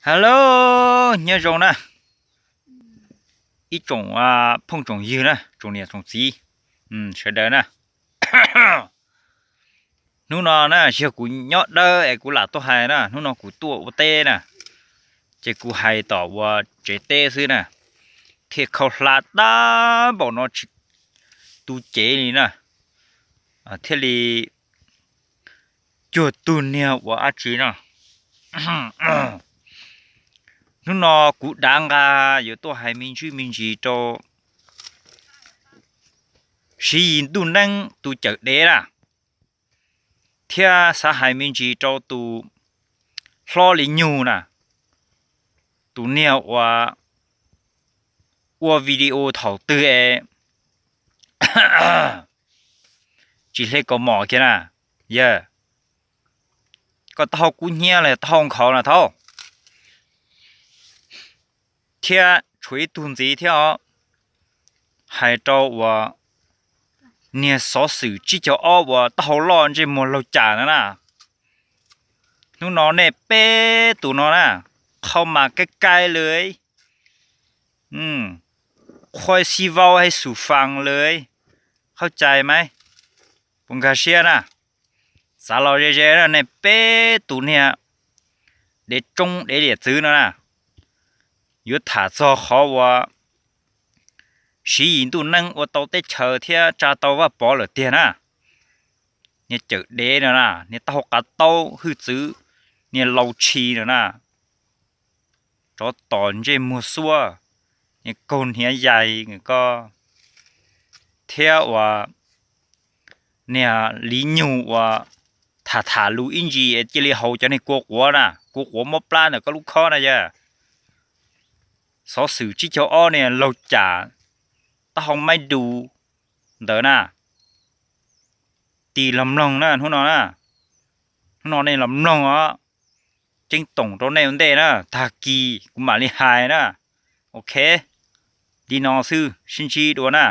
Hello, nyob zoo na, ib tsoom phooj tsoom ywg na, tsoom niam tsoom txiv sawv daws na. Hnub no na yog kuv nyob dawb es kuv lam tuaj hais na, hnub no kuv tuaj ua teb na, ces kuv hais tom ua tsev teb xwb na, thiaj khau hla tab npaum no tsis tu cev li na, thiaj li cuag tug niag ua dab tsi no. Hnub no kuv dav nqa yuav tuaj hais me ntsis me ntsis rau Siv Yis Ntuj Neeb tus cawm dev na, thiab xav hais me ntsis rau tus hlob li nyug na, tus niag ua, ua video thaum twg es tsis hle kaus mom kiag na. Yog koj taub hau kub hnyiab los taub hau nkhaus na thaub. Thiab tshuav ib tug ntxiv thiab os, hais rau uas niag xov xwm tsib caug ob uas taub hau loj ntsej muag laug cas no na. Hnub no nej peb tus no na, qhau mas kaib kaib lawm, qhuaib xib vaub hais xus fas lawm, qhauj cai mas puas nkag siab na. Xav los ze ze na, nej peb tus niag dev tsoob dev liam txwv no na, yuav tham txog qhov uas Siv Yis Ntuj Neeb ua tau teb chaws thiab tsa tau Vaj Pov lawm tiag na. Niag cawm dev no na, niag taub hau qav taub hwj txwv, niag lau tshis no na, tsov tom ntsej muag xuab, niag kaug hniav yaig ko, thiab uas niag li nyug uas tham tham lus ib ntsis cia li haus cov niag kua quav na, kua quav mob plab ntawm koj lub khob na yog. Xov xwm tsib caug ob niag laug cas taub hau maib du ntawd na. Tis los mloog na hnub no na, hnub no nej los mloog os, ceeb toom rau nej ua ntej na, tag kis kuv mam li hais na. Ok, li no xwb, sib ntsib dua na.